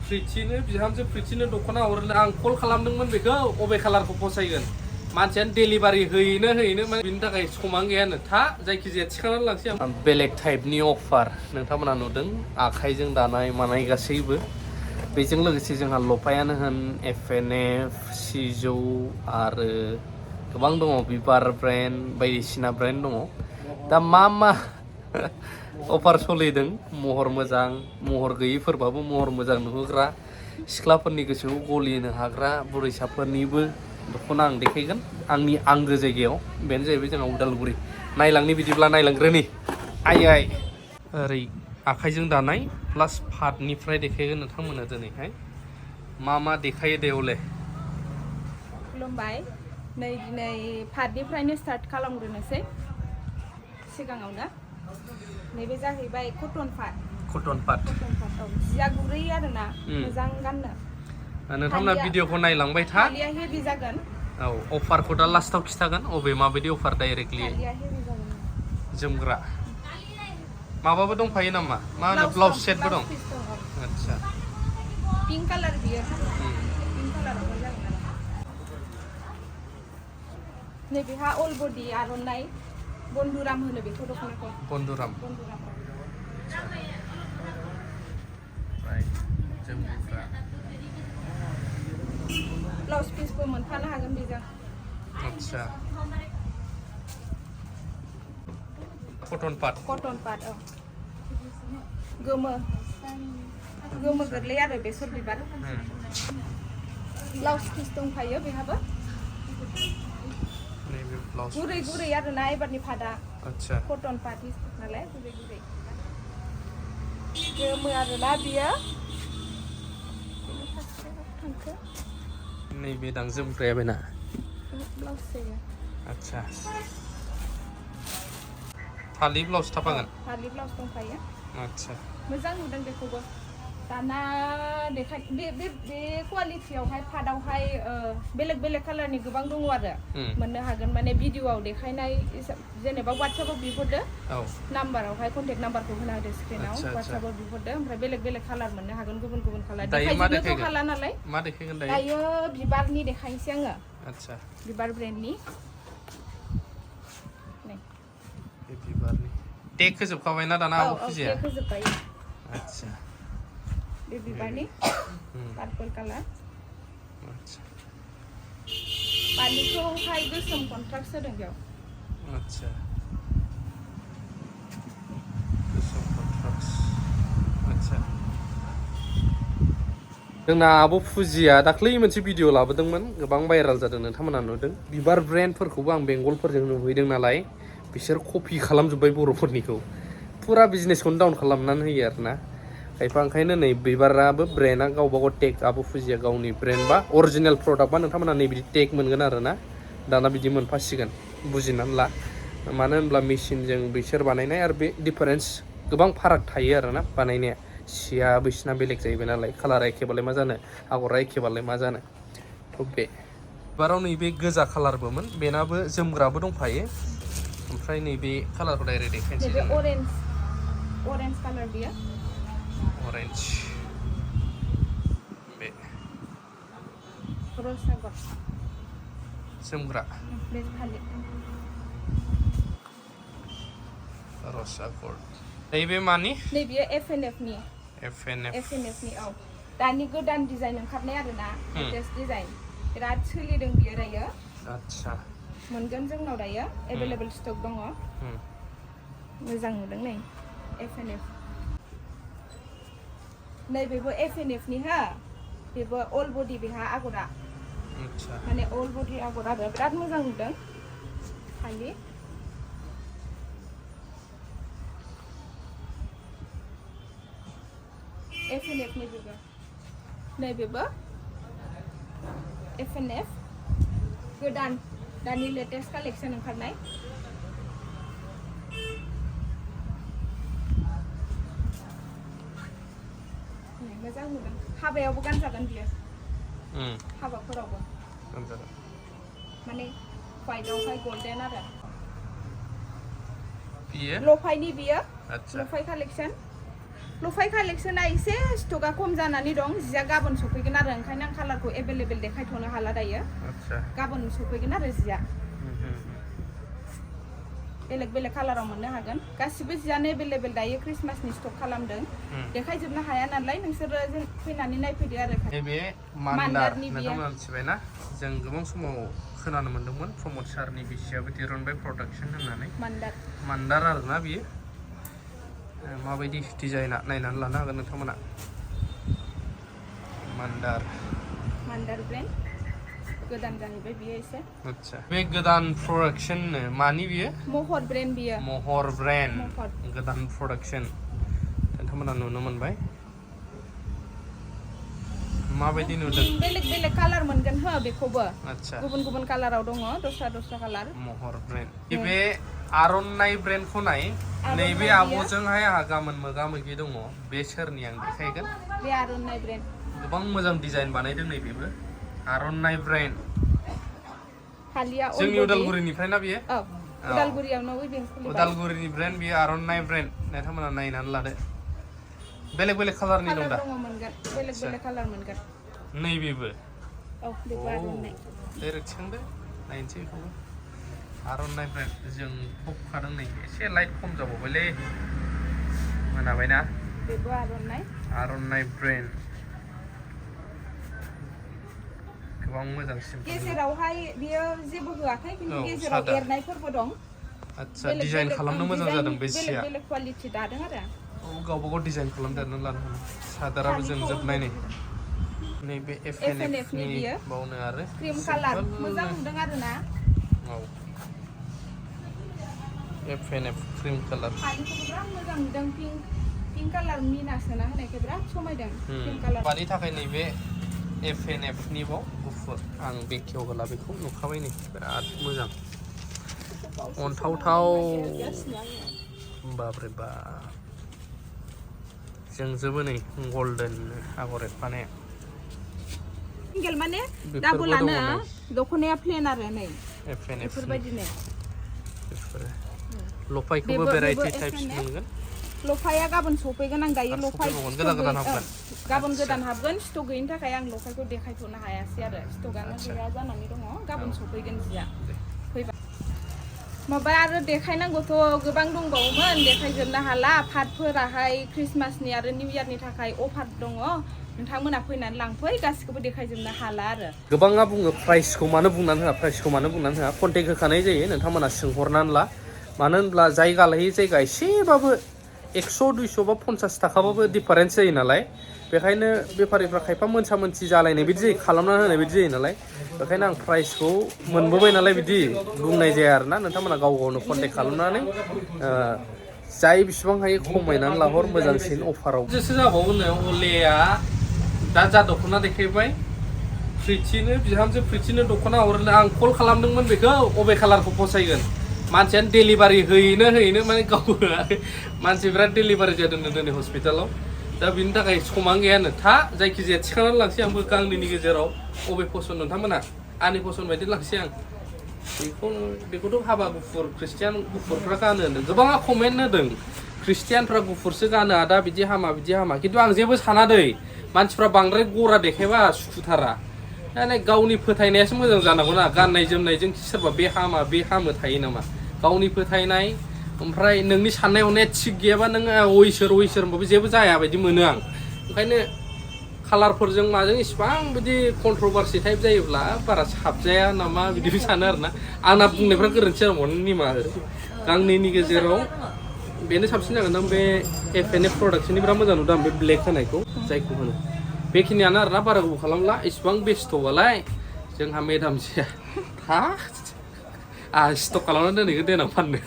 प्रिथिनो बिहामजो प्रिथिनो दख'ना हरनो आं कल खालामदोंमोन बेखौ अबे कालारखौ फसायगोन मानसियानो डेलिभारि होयैनो माने बिनि थाखाय समानो गैयानो था जायखिजाया थिखांनानै लांसै आं बेलेग टाइपनि अफार नोंथांमोना नुदों आखाइजों दानाय मानाय गासैबो बेजों लोगोसे जोंहा लफायानो होन एफएनएफ सिजौ आरो गोबां दङ बिबार ब्रेन्ड बायदिसिना ब्रेन्ड दङ दा मा अफार सोलिदों महर मोजां महर गैयैफोरबाबो महर मोजां नुहोग्रा सिख्लाफोरनि गोसोखौ गलिनो हाग्रा बुरैसाफोरनिबो दख'ना आं देखायगोन आंनि आंगो जायगायाव बेनो जाहैबाय जोंहा उदालगुरि नायलांनि बिदिब्ला नायलांग्रोनि आइ ओरै आखाइजों दानाय प्लास पाटनिफ्राय देखायगोन नोंथांमोना दिनैहाय मा देखायो दे अले खुलुमबाय नै दिनै पाटनिफ्रायनो स्टार्ट खालामग्रोनोसै सिगाङावनो नैबे जाहैबाय कटन पाट औ जिया गुरै आरोना मोजां गाननो नोंथांमोना भिडिअखौ नायलांबाय था फालिया हेभि जागोन औ अफारखौ दा लास्टाव खिथागोन अबे माबायदि अफार डाइरेक्टलि फालिया हेभि जागोन जोमग्रा माबाबो दंफायो नामा मा होनो ब्लाउस सेटबो दं आच्छा पिंक कालार बियो पिंक कालारावहाय जागोन आरो नैबेहा अल बडि आर'नाइ बन्दुराम होनो बेखौ दख'नाखौ बन्दुराम जोमग्रा ब्लाउस पिसबो मोनफानो हागोन बेजों आच्छा कटन पाट औ गोमो गोरलै आरो बेसर बिबार ब्लाउस पिस दंफायो बेहाबो गुरै आरोना एबारनि पाटआ आच्छा कटन पाट नालाय गुरै गोमो आरोना बियो नैबे दां जोमग्राया बेना ब्लाउस जायो आच्छा फालि ब्लाउस थाफागोन फालि ब्लाउस दंफायो आच्छा मोजां नुदों बेखौबो दाना देखाय बे क्वालिटियावहाय पाटआवहाय बेलेग कालारनि गोबां दङ आरो मोननो हागोन माने भिडिअआव देखायनाय जेनेबा वाट्सएपआव बिहरदो नाम्बारावहाय कन्टेक्ट नाम्बारखौ होना होदो स्क्रिनाव वाट्सएपआव बिहरदो ओमफ्राय बेलेग कालार मोननो हागोन गुबुन कालार देखायजोबनोथ' हाला नालाय मा देखायगोन दायो बिबारनि देखायनोसै आङो आच्छा बिबार ब्रेन्डनि बिबारनि टेग होजोबखाबायना दाना आब' फुजिया टेग होजोबबाय आच्छा बे बिबारनि पार्पल कालार आच्छा पालिखौहाय गोसोम कन्ट्रास्ट होदों बेयाव आच्छा गोसोम कन्ट्रास्ट आच्छा जोंना आब' फुजिया दाख्लै मोनसे भिडिअ लाबोदोंमोन गोबां भाइराल जादों नोंथांमोना नुदों बिबार ब्रेन्डफोरखौबो आं बेंगलफोरजों नुहैदों नालाय बिसोर कपि खालामजोब्बाय बर'फोरनिखौ फुरा बिजनेसखौनो डाउन खालामनानै होयो आरोना खायफा ओंखायनो नै बिबाराबो ब्रेन्डआ गावबागाव टेग आब' फुजिया गावनि ब्रेन्ड बा अरिजिनेल प्रडाक्टबा नोंथांमोना नै बिदि टेग मोनगोन आरोना दाना बिदि मोनफासिगोन बुजिनानै ला मानो होनब्ला मेसिनजों बिसोर बानायनाय आरो बे डिफारेन्स गोबां फाराग थायो आरोना बानायनाया सिया बिसिना बेलेग जाहैबाय नालाय कालारा एखेबालाय मा जानो आगरा एखेबालाय मा जानो थ' बे बिबाराव नैबे गोजा कालारबोमोन बेनाबो जोमग्राबो दंफायो ओमफ्राय नैबे कालारखौ डाइरेक्ट देखायनोसै जोङो अरेन्ज कालार बियो अरेन्ज बे रस आगर जोमग्रा बे फालि रस आगर नैबे मानि नैबे एफएनएफ नि औ दानि गोदान डिजाइन ओंखारनाय आरोना लेटेस्ट डिजाइन बिराद सोलिदों बियो दायो आच्छा मोनगोन जोंनाव दायो एभेलेबल स्टक दङ मोजां नुदों नै एफएनएफ नैबेबो एफएनएफ नि हा बेबो अल बडि बेहा आगरा माने अल बडि आगर आरो बिराद मोजां नुदों खालि एफएनएफ नैबेबो एफएनएफ गोदान दानि लेटेस्ट कालेक्सन ओंखारनाय मोजां नुदों हाबायावबो गानजागोन बियो हाबाफोरावबो माने व्हाइटआवहाय गल्डेन आरो बियो लफायनि बियो लफाय कालेक्सन लफाय कालेक्सना एसे स्टका खम जानानै दं जिया गाबोन सफैगोन आरो ओंखायनो आं कालारखौ एभेलेबेल देखायथ'नो हाला दायो गाबोन सफैगोन आरो जिया बेलेग बेलेग कालाराव मोननो हागोन गासिबो जियानो एभेलेबेल दायो क्रिसमासनि स्टक खालामदों देखायजोबनो हाया नालाय नोंसोरो फैनानै नायफैदो आरो बे मान्दारनि नोंथांमोना मिथिबायना जों गोबां समाव खोनानो मोन्दोंमोन प्रमद सारनि बिसियाबो दिरुनबाय प्रडाक्सन होननानै मान्दार आरोना बियो माबायदि डिजाइना नायनानै लानो हागोन नोंथांमोना मान्दार ब्रेन्ड गोदान जाहैबाय बियो एसे आच्छा बे गोदान प्रडाक्सन मानि बियो महर ब्रेन्ड बियो महर ब्रेन्ड गोदान प्रडाक्सन नोंथांमोना नुनो मोनबाय माबायदि नुदों बेलेग बेलेग कालार मोनगोन हो बेखौबो आच्छा गुबुन गुबुन कालाराव दङ दस्रा कालार महर ब्रेन्ड बे आर'नाइ ब्रेन्डखौ नाय नैबे आब'जोंहाय आहा गाबोन मोगा मोगि दङ बे सोरनि आं देखायगोन बे आर'नाइ ब्रेन्ड गोबां मोजां डिजाइन बानायदों नैबेबो आर'नाइ ब्रेन्ड जोंनि उदालगुरिनिफ्राय ना बियो उदालगुरियावनो उदालगुरिनि ब्रेन्ड बियो आर'नाइ ब्रेन्ड नोंथांमोना नायनानै लादो बेलेग बेलेग कालारनि दं दा बेलेग बेलेग कालार मोनगोन नैबेबो बेबो आर'नाइ डाइरेक्ट सोंदो नायनोसै बेखौबो आर'नाइ ब्रेन्ड जों बखादों नै एसे लाइट खम जाबावबायलै मोनाबायना बेबो आर'नाइ ब्रेन्ड गोबां मोजांसिन गेजेरावहाय बियो जेबो होआखै खिन्थु गेजेराव एरनायफोरबो दं आच्छा डिजाइन खालामनो मोजां जादों बे सिया बेलेग क्वालिटि दादों आरो गावबा गाव डिजाइन खालामदेरनानै लानो हागोन सादाराबो जों जोबनाय नैबे एफ नि बावनो आरो क्रिम कालार मोजां नुदों आरो ना एफ क्रिम कालार फालिखौबो बिराद मोजां नुदों पिंक कालार मिना सोना होनायखौ बिराद समायदों पिंक कालार मानि थाखाय नैबे एफ नि बाव गुफुर आं बेखेव होला बेखौ नुखाबाय नै बिराद मोजां अनथावथाव बाब्रे बा जोंजोबो नै गल्डेन आगर एरफानाया सिंगेल माने डाबलानो दख'नाया प्लेन आरो नै बेफोरबायदिनो लफायखौबो भेराइटि टाइप्स मोनगोन लफाया गाबोन सफैगोन आं दायो लफाय गाबोन गोदान हाबगोन स्टक गैयिनि थाखाय आं लफायखौ देखायथ'नो हायासै आरो स्टकआनो गैया जानानै दङ गाबोन सफैगोन जिया फैबा माबा आरो देखायनांगौथ' गोबां दंबावोमोन देखायजोबनो हाला पाटफोराहाय क्रिसमासनि आरो निउ इयारनि थाखाय अफार दङ नोंथांमोना फैनानै लांफै गासिखौबो देखायजोबनो हाला आरो गोबाङा बुङो प्राइसखौ मानो बुंनानै होआ कन्टेक्ट होखानाय जायो नोंथांमोना सोंहरनानै ला मानो होनब्ला जायगा लायै जायगा एसेबाबो 100-200 बा 50 थाखाबाबो डिफारेन्स जायो नालाय बेखायनो बेफारिफ्रा खायफा मोनसा मोनसि जालायनाय बिदि जायो खालामना होनाय बिदि जायो नालाय बेखायनो आं प्राइसखौ मोनबोबाय नालाय बिदि बुंनाय जाया आरोना नोंथांमोना गाव गावनो कन्टेक्ट खालामनानै जाय बिसिबां हायो खमायनानै लाहर मोजांसिन अफाराव जेसे जाबावनो अलेया दा जा दख'ना देखायबाय बिहामजो प्रिथिनो दख'ना हरनो आं कल खालामदोंमोन बेखौ अबे कालारखौ फसायगोन मानसियानो डेलिभारि हैनो माने गाव मानसि बिराद डेलिभारि जादों दिनै हस्पिटालाव दा बिनि थाखाय समानो गैयानो जायखिजाया थिखांनानै लांसै आंबो गांनैनि गेजेराव अबे पसन्द नोंथांमोना आंनि पसन्द बायदि लांसै आं बेखौथ' हाबा गुफुर ख्रिस्टियान गुफुरफ्रा गानो होनदों गोबाङा कमेन्ट होदों ख्रिस्टियानफ्रा गुफुरसो गानो आदा बिदि हामा खिन्थु आं जेबो साना दै मानसिफ्रा बांद्राय गरा देखायबा सुखुथारा माने गावनि फोथायनायासो मोजां जानांगौ ना गाननाय जोमनायजों सोरबा बे हामो थायो नामा गावनि फोथायनाय ओमफ्राय नोंनि साननाय हनाया थिग गैयाबा नोङो इसोर होनबाबो जेबो जाया बायदि मोनो आं ओंखायनो कालारफोरजों माजों इसिबां बिदि कन्ट्रभार्सि टाइप जायोब्ला बारा साबजाया नामा बिदिबो सानो आरोना आंना बुंनायफ्रा गोरोन्थि जानांगौ निमाहा गांनैनि गेजेराव बेनो साबसिन जागोन आं बे एफ प्रडाक्शननि बिराद मोजां नुदों बे ब्लेक होनायखौ जायखौ होनो बेखिनियानो आरोना बारा गोबाव खालामला इसिबां बेस्थ'बालाय जोंहा मेदाम जाया आंहा स्टक खालामना दोनैखौ देनां फाननो